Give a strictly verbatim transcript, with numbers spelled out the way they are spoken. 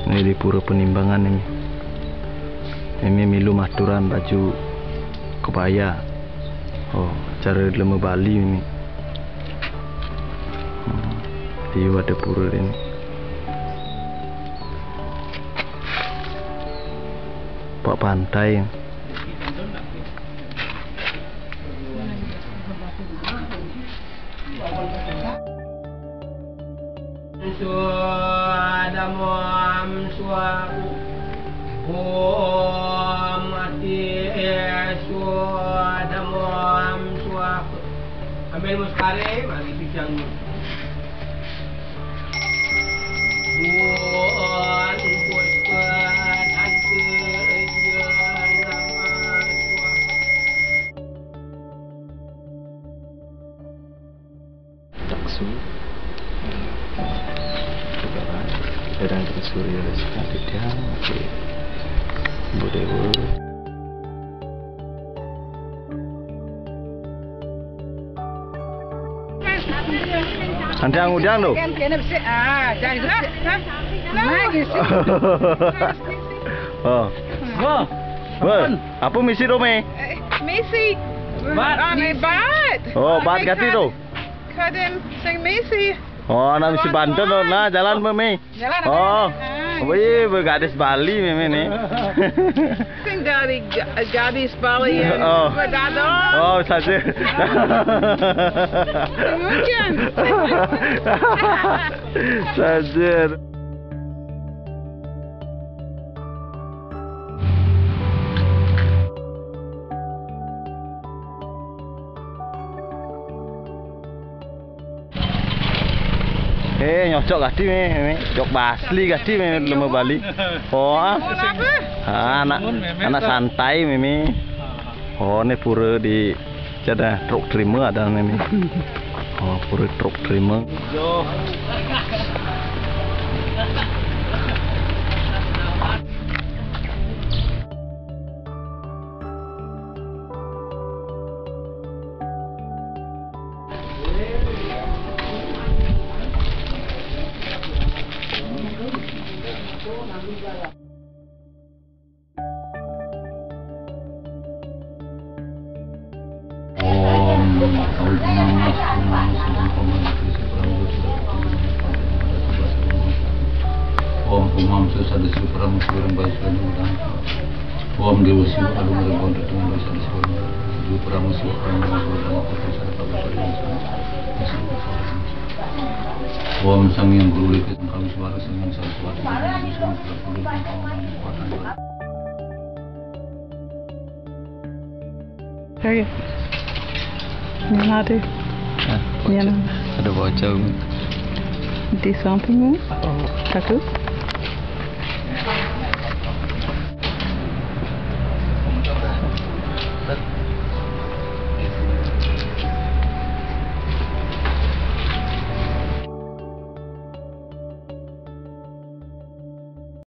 Ini di Pura Penimbangan ini. Ini milu maturan baju kebaya. Oh, cara lema Bali ini. Hmm, dia ada pura ini. Pak pantai. Sudah mom suak. Om mati sudah mom suak. Ambil muskare, mari pisang. Buat buat tante nama suak. Taksu. Coba lah. Kadang kita suri ada sikit dia. Okey. Boleh boleh. Nanti yang udang tu. Kan kena besi. Ah, jangan besi. Ha? Lagi sih. Oh. Wah. Wah. Apa misi tu, Mei? Eh, misi. Bat. Ah, misi. Bat. Oh, bat kati tu. Kadem sing misi. Oh, anak misi Banten tu. Nah, jalan apa, Mei? Jalan apa? Oh. Ah, oh, iya, bergadis Bali memang ni. Sing dari ga- gadis Bali yang Oh. Berdadah. Oh, saja. Macam. Saja. Eh, nyocok gati, Mei, Mei. Cok basli gati, Mei, lema Bali. Oh, ah. Ah, anak, anak santai, Mei, Mei. Oh, ni pura di, ada truk terima ada ni, Mei. Oh, pura truk terima. Om, Om Pumam Susah Disupramu Surang Baik Surang Udang. Om Dewa Siwa Agung Rebon Tetungan Dosa Disupramu Siwa Agung Rebon Tetungan Dosa Disupramu. Om Sang Yang Guru Lipit Kami Suara Sang Yang Saraswati. Hari. Ni ada. Ha, Ni ada. Ada bocor. Di samping. Oh. Satu.